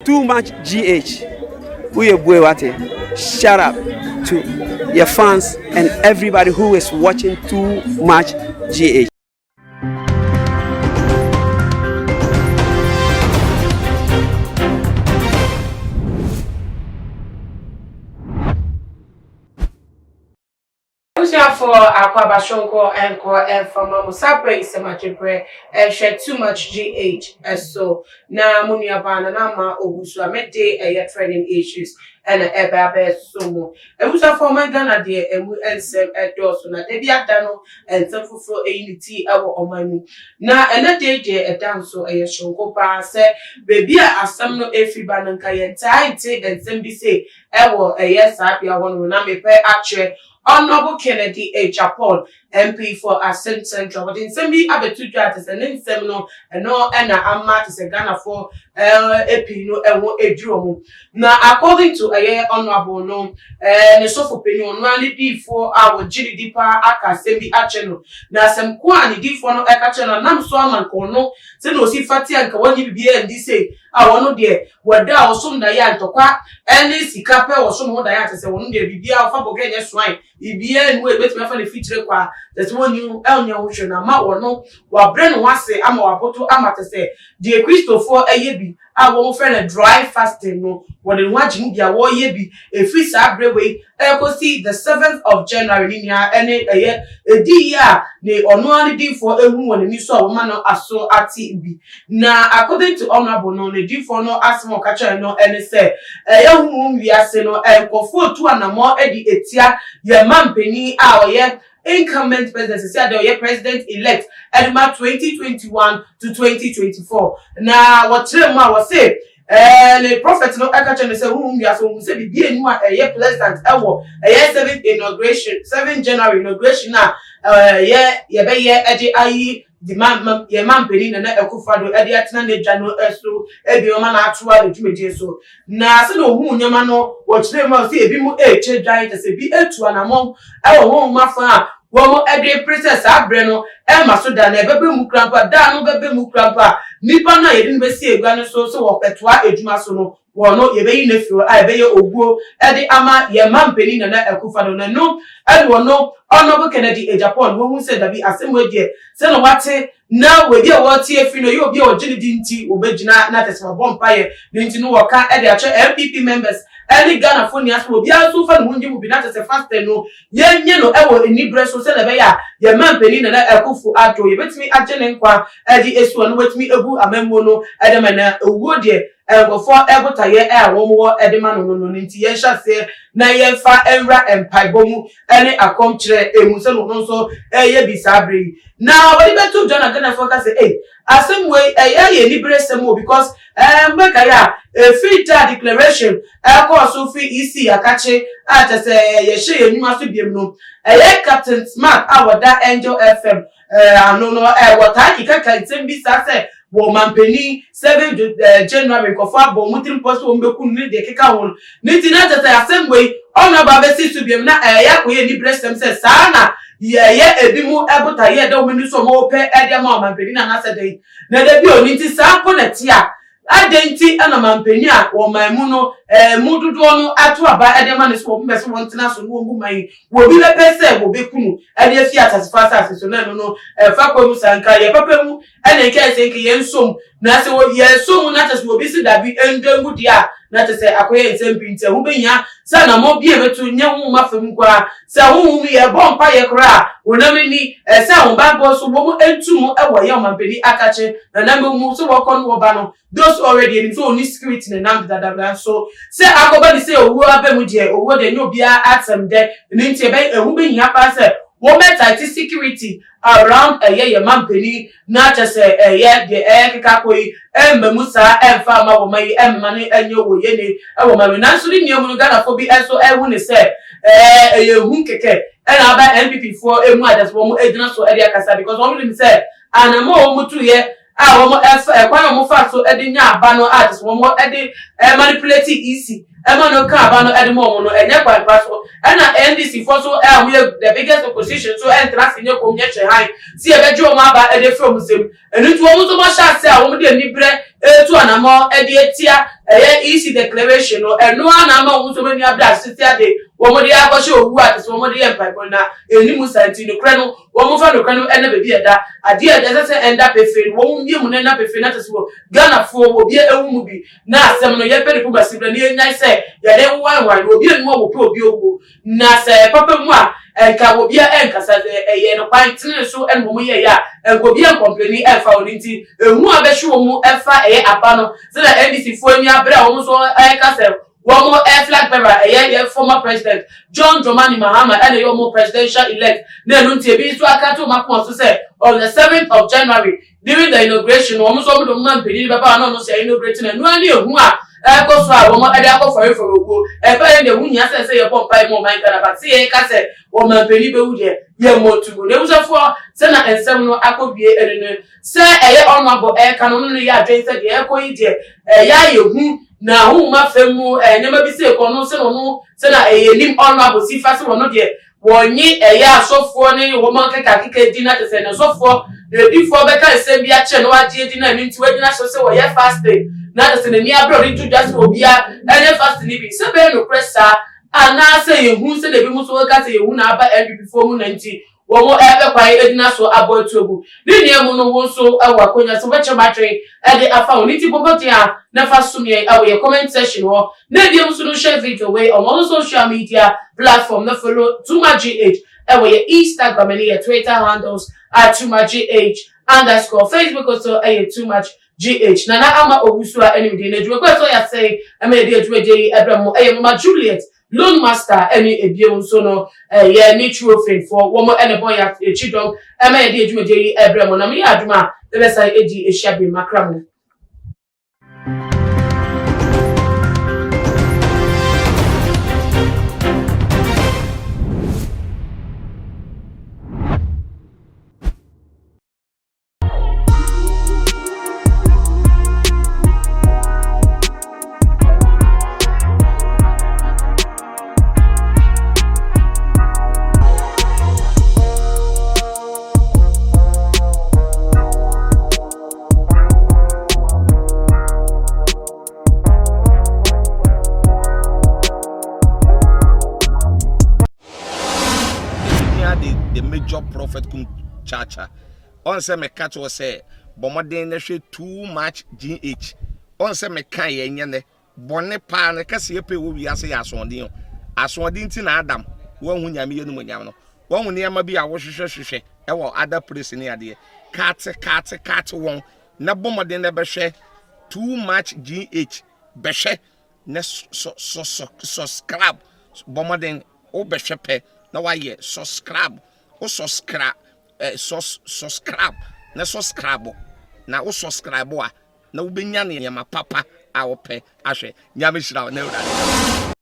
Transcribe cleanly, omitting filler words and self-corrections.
Too much GH woyɛ bue wate shut up to your fans and everybody who is watching too much GH. Abusuafoɔ Akwaaba Soronko nkɔ mfa ma mo saa berɛ yi sɛ magye berɛ ɛhwɛ Too Much GH so na mo nuabaa Nana Ama Owusu a mede ɛyɛ trending issues ɛna ɛbɛ abɛso mo. Abusuafoɔ ɔman Ghana deɛ ɛmu nsɛm ɛdɔɔso na da bi ada no nsɛm foforɔ ɛyi ne ti ɛwɔ ɔman mu na ɛnɛ de deɛ ɛda nso ɛyɛ soronko paa sɛ baabi a asɛm no ɛfiri ba no nka yɛntaa nte nsɛm bi se ɛwɔ ɛyɛ saa bea hɔ no na mepɛ akyerɛ Honourable Kennedy Agyapong, MP for Assin Central, wɔde nsɛm bi abɛto dwa te sɛ ne nsɛm no ɛno ɛna ama te sɛ Ghanafoɔ pii no ɛho adwiri wɔn. Na according to ɛyɛ Honourable no ne sɔfo panyin ɔno ara ne diifoɔ a wɔgye ne di paa aka asɛm bi akyerɛ no. Na asɛm ko a ne diifoɔ no ɛka kyerɛ no nam so ama nka ɔno sɛnea ɔsi fa te a nka wɔnyɛ biribiara ndi sei a ɔno deɛ wɔda a ɔsom daeɛ a ntɔkwa ne sika pɛ ɔsom ho daeɛ a kyerɛ sɛ ɔno deɛ biribiara ɔfa bɔgɛ nyɛ soan biribiara nni hɔ a ɛbɛtumi afa ne fikyire kɔ a kyerɛ sɛ wɔnni ho ɛnyɛ ho hwee no ama ɔno wabrɛ ne ho ase ama waboto ama kyerɛ sɛ deɛ Kristofoɔ ɛyɛ bi a wɔfrɛ no dry fasting no wɔde ne ho agye mu bi a wɔreyɛ bi ɛfiri saa berɛ wei ɛrekɔsi the seventh of January ne nea ɛne ɛyɛ ɛdi yi a ne ɔno ara ne diifoɔ ehu wɔ n'ani so a wɔma no aso ate bi. Na according to Honourable no, ne diifoɔ no asɛm a ɔka kyerɛɛ no ɛne sɛ ɛyɛ honhom wiase no nkurɔfoɔ retu anamɔ de atia yɛn manpanin a ɔyɛ incumbent president sisi a deɛ ɔyɛ president elect ɛde ma 2021 to 2024. Na wɔkyerɛ mu a wɔse Ɛɛ, ne prophet no ka kyerɛ no sɛ honhom wiase ohun sɛ biribi enu a ɛyɛ pleasant ɛwɔ ɛyɛ seventh inauguration, 7 January inauguration a ɛyɛ yɛbɛyɛ ɛde ayi de ma ma yɛn mampanin Nana Akufo-Addo ɛde atena n'adwa no so ebi ɔma no atoa ne dwumadie so. Na sɛdeɛ ohun nneɛma no wɔkyerɛ mu a ɔsɛ ebi mu ɛrekyɛ dwan kyɛ sɛ ebi etu anamɔn ɛwɔ honhom afa a wɔn de pere sɛ saa berɛ no ɛmma so da na ɛbɛbɛ mu kura mpo a da no bɛbɛ mu kura mpo a nipa no a yɛde no bɛsi egua no so sɛ wɔbɛtoa adwuma so no wɔn no yɛbɛyi no afiri hɔ a ɛbɛyɛ owuo ɛde ama yɛn mampanin Nana Akufo-Addo. Na no ɛne wɔn Honourable Kennedy Agyapong wɔn sɛ dabi asɛm wɔ deɛ sɛ na wate na wɔbi a wɔte afiri no yɛ obi a ɔgye ne di nti wɔbɛgyina na kyɛ sɛ wɔbɔ mpaeɛ ne nti no wɔka ɛde akyɛ NPP members ɛne Ghanafoɔ nyinaa so obiara nso fa ne ho ngye mu bi na kyɛ sɛ fasting no yɛnyɛ no ɛwɔ aniberɛ so sɛdeɛ ɛbɛyɛ a yɛn mampanin Nana Akufo Addo yɛbɛtumi agye ne nkwa ɛde esi hɔ na wɔatumi abu amammuo no ɛde ma na owuo deɛ nkurɔfoɔ ɛbotaeɛ a wɔn wɔ ɛde ma no no no ne nti yɛnhyɛ aseɛ na yɛmfa nwura mpaebɔ mu ɛne akɔmkyerɛ emu sɛ no nso ɛyɛ bi saa bere yi na wɔde bɛto dwa na Ghanafoɔ ka sɛ ɛy asɛm wei ɛyɛ yɛ anibere sɛm o because mbɛka yɛ a efiri da declaration ɛkɔɔ so fi EC akakye a kyɛ sɛ yɛhyɛ yɛn nnwuma so biem no ɛyɛ Captain Smart a wɔda Angel FM ano no wɔtaa keka nsɛm bi saa sɛ wɔ mampanin 7 January nkɔfo abɔ wɔn tirim pɔ so wɔn bɛku no ne deɛ keka ho no ne ti na kyɛ sɛ asɛm wei ɔno aba abɛsi so biem na ɛyɛ akɔyɛ anibere sɛm sɛ saa na yɛyɛ ebi mu ɛbota yɛ dɛ wɔn ani so wɔn pɛ ɛde ama ɔmampanin anaasɛ dɛn na dabi oni nti saa mpo na ti a adɛn nti ɛna mampanin a wɔn mu no mu dodoɔ no ato aba ɛde ama ne so wɔn bɛ sɛ wɔn tena so ne wɔn bu man yi wɔbi bɛpɛ sɛ wɔbɛku no ɛde afi asasefo asase so na ɛno no ɛfa kwan mu saa nka yɛ papa mu ɛna nka ɛsɛ nka yɛn nsom na sɛ yɛn nsom na kyɛ sɛ obi si dabi ndwangu deɛ a na kyɛ sɛ akɔyɛ nsɛm pii nti ɛho bɛhia sɛ anammɔn bi a ɛbɛto nyɛ honhom afam nko a sɛ honhom yɛ bɔ mpa yɛ koraa wɔnam ani ɛsɛ ahobanbɔ so wɔn ntu mu ɛwɔ yɛ ɔmampanin akakye na nam mu sɛ wɔkɔ no wɔba no those already anim sɛ oni security ne nam dadada nso sɛ akɔba ne sɛ owuo aba mu deɛ owuo deɛ nyɛ obiara asɛm dɛ ne nti ɛbɛn ɛho bɛhia paa sɛ wɔn bɛtight security around ɛyɛ yɛ mampanin na kyɛ sɛ ɛyɛ deɛ ɛyɛ keka kɔ yi ɛmma mu saa ɛmfa ama wɔn yi ɛmma no ɛnyɛ wɔ yɛ ɛwɔ ma mi nanso ne nua mu no Ghanafoɔ bi ɛnso ɛhu ne sɛ ɛyɛ ehu kɛkɛ ɛna aba NPP foɔ emu a kyɛ sɛ wɔn egyina so ɛde akasa because wɔn nim sɛ anamɔ a wɔn tu yɛ. a wɔn ɛfa ɛkwan a wɔn fa so de nya aba no a kyerɛ sɛ wɔn de manipulate EC ɛma no ka aba no de ma wɔn no ɛnyɛ kwan pa so. Ɛna NDC foɔ so a wɔyɛ the biggest opposition so ɛntra ase nyɛ komm nyɛ hwɛ hann sɛ yɛbɛgye wɔn aba de afiri wɔn nsam. Ɛno nti wɔn nso wɔahyɛ ase a wɔde anibrɛ retu anamɔ de atia ɛyɛ EC declaration no. Ɛno ara na ama wɔn nso wɔn ani abere asetia de wɔn de akɔhyɛ owu a kyerɛ sɛ wɔn de yɛ mpaebɔ na ɛnni mu saa nti nokorɛ no wɔn fa nokorɛ no ɛna baabi a ɛda adeɛ a ɛsɛ sɛ ɛnda pefee no wɔn mmie mu na ɛnda pefee na kyerɛ sɛ wɔ Ghanafoɔ wɔ obi ɛwu mu bi na asɛm no yɛpɛ ne kuma siberɛ na yɛnyae sɛ yɛde wowanwan no obi anum a wɔpɛ obi owuo na sɛ papa mu a ɛnka obia ɛnkasa sɛ ɛyɛ no kwan tenene so ɛna wɔn yɛyɛ a ɛnka obia nkɔmpleni ɛmfa wɔn nti ehu a bɛhye wɔn mu ɛfa ɛyɛ aba no sɛdeɛ NDC foɔ ani abere a wɔn nso ɛka sɛ wɔn ɛyɛ flag bearer ɛyɛ yɛ former president John Dramani Mahama ɛna ɛyɛ wɔn presidential elect na ɛno nti ebi nso aka to wɔn akoma so sɛ on the 7th of January during the inauguration wɔn nso wɔn de wɔn mampanyin bɛba na ɔno nso inaugurate na ɛno ani ehu a ɛkɔ so a wɔn ɛde akɔ fɔrefɔre owuo ɛbɛ yɛn deɛ ho nyia sɛ sɛ yɛbɔ mpae mu ɔman Ghana ba se yɛka sɛ wɔn mampanyin bɛwu deɛ yɛ mmɔ tugu na ebusuafoɔ sɛ na nsɛm no akɔ wie ɛno no sɛ ɛyɛ ɔno abɔ ɛka no no no yɛ adwene sɛ deɛ ɛkɔ yi deɛ ɛyɛ ayɛ hu na ahonhom afa mu nneɛma bi sɛ kɔ no sɛ ɔno sɛ na ɛyɛ nim ɔno abɔsi fa sɛ ɔno deɛ wɔnye ɛyɛ asɔfoɔ ne wɔn akekakeka di na kyerɛ sɛ n'asɔfoɔ na adifoɔ bɛka nsɛm bi akyerɛ na wagye adi na ɛno nti wagyina so sɛ wɔyɛ fasting na kyerɛ sɛ n'ani abere ɔde to dwa sɛ obia ɛnyɛ fasting no bi sɛ bɛyɛ nokorɛ saa anaasɛ yɛhu sɛ na ebi mu nso wɔka sɛ yɛhu na aba NPP foɔ mu na nti wɔn repɛ kwan agyina so abɔ atu agu. Ne nua mu no, wo nso wɔ akonya sɛ wobɛkyerɛ w'adwene de afa ho. Ne nti bɔ mmɔden a na fa som yɛn wɔ yɛn comment section hɔ. Na ebiem nso no, share video wei on all social media platform na follow TumaGH wɔ yɛn Instagram ne yɛn Twitter handles at TumaGH underscore. Facebook nso yɛ TumaGH. Nana Ama Owusu a ɛne me din. Na adwumakuo a ɛtɔ yɛn asɛe ma yɛde adwumadie yi brɛ mo yɛ Mama Juliet Loan master ne ebiem nso no yɛ ne Truofin foɔ, wɔn na ɛbɔ yɛn akyi dɔm ma yɛde yɛn dwumadie yi brɛ mo. Na meyɛ adom a yɛbɛsan adi ahyia bio makra mu. The major prophet kum chacha Ɔn sɛ me ka kyerɛ wo sɛ bɔ mmɔden na hwɛ too much GH. Ɔn sɛ me ka yɛ nyɛ nɛ. Bɔne paa no kɛseɛ pɛ wɔ wiase yɛ asoɔden o. Asoɔden nti na Adam wanhu Nyame animuonyam no. Wahu nneɛma bi a wo hwehwɛ hwehwɛ wɔ other place ne adeɛ. Kate kate kate wɔn na bɔ mmɔden na bɛhwɛ too much GH. Bɛhwɛ na sɔ sɔ sɔ subscribe. Bɔ mmɔden wo bɛhwɛ pɛ na wayɛ subscribe. Wo subscribe Eh sus subscribe na subscribe na wo subscribe a na wobɛnya nneɛma papa a wopɛ ahwɛ. Nyame hyira wo na Awurade.